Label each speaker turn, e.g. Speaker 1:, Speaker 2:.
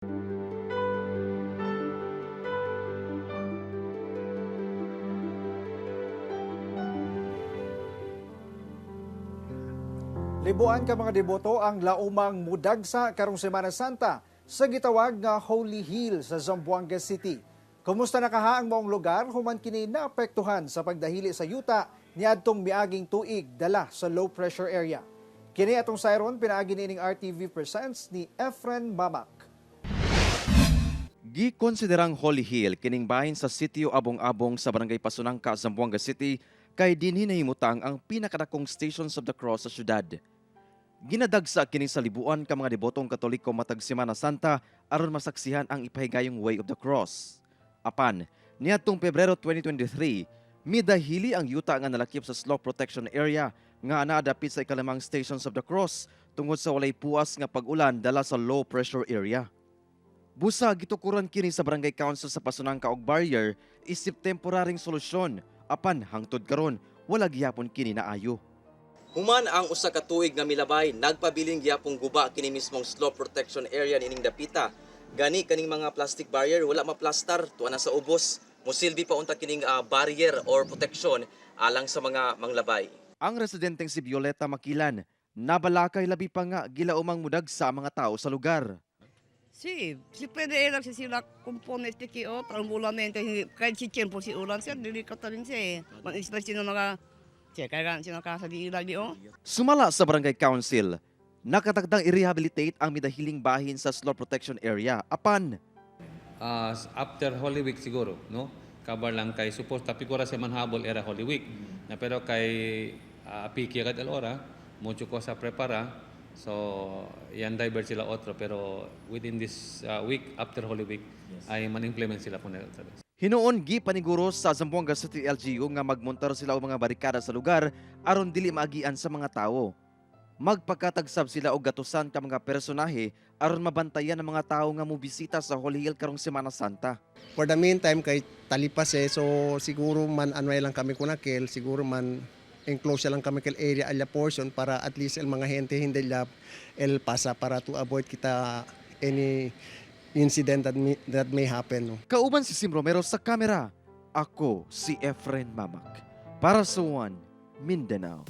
Speaker 1: Libuan ka mga deboto ang laumang mudagsa karong Semana Santa sa gitawag nga Holy Hill sa Zamboanga City. Kumusta na kaha ang maong lugar human kini naapektuhan sa pagdahili sa yuta niadtong miaging tuig dala sa low pressure area? Kini atong sayron pinaagi niining RTV Presents ni Efren Mamak.
Speaker 2: Gikonsiderang Holy Hill kining bahin sa sitio Abong-Abong sa Barangay Pasonangka, Zamboanga City kay dinhi nahimutang ang pinakadakong Stations of the Cross sa syudad. Ginadagsa kini sa libuan ka mga debotong Katoliko matag Semana Santa aron masaksihan ang ipahigayong Way of the Cross. Apan, niadtong Pebrero 2023, midahili ang yuta nga nalakip sa Slope Protection Area nga naadapit sa ikalimang Stations of the Cross tungod sa walay puas nga pag-ulan dala sa low pressure area. Busa gitukuran kini sa Barangay Council sa Pasonangka og barrier isip temporaring solusyon, apan hangtod karon wala gihapon kini naayo. Human ang usa ka tuig nga milabay, nagpabilin gihapong guba kini mismong slope protection area nining dapita. Gani kaning mga plastic barrier wala maplastar, tuwa na sa ubos. Musilbi pa unta kining barrier or protection alang sa mga manglabay. Ang residenteng si Violeta Makilan, nabalakay labi pa nga gilaumang mudagsa ang mga tao sa lugar.
Speaker 3: Sí, si pwede lang si sila compone este que otra ambulamente kahit si tiempo si ulan sir dili ka talin siya eh. Man isla sino naka siya kaya sino naka sa di lagi oh.
Speaker 2: Sumala sa Barangay Council, nakatakdang i-rehabilitate ang midahiling bahin sa slope protection area. Apan,
Speaker 4: After Holy Week siguro, no? Kabar lang kay suppose tapi ko ra sa manhabol era Holy Week. Na pero kay apiki agad el ora, mucho cosa prepara. So, yan divert sila otro, pero within this week after Holy Week ay man-implement sila kung otra vez.
Speaker 2: Hinuon gi paniguro sa Zamboanga City LGU nga magmontar sila og mga barikada sa lugar aron dili maagian sa mga tao. Magpakatagsab sila og gatusan ka mga personahe aron mabantayan ang mga tao nga mobisita sa Holy Hill karong Semana Santa.
Speaker 5: For the meantime, kay talipas eh, so siguro man ano lang kami kunakil, siguro man enclose lang kami kel area alya portion para at least el mga gente hindi la el pasa para to avoid kita any incident that may happen. No?
Speaker 2: Kauban si Sim Romero sa kamera. Ako si Efren Mamak. Para sa One Mindanao.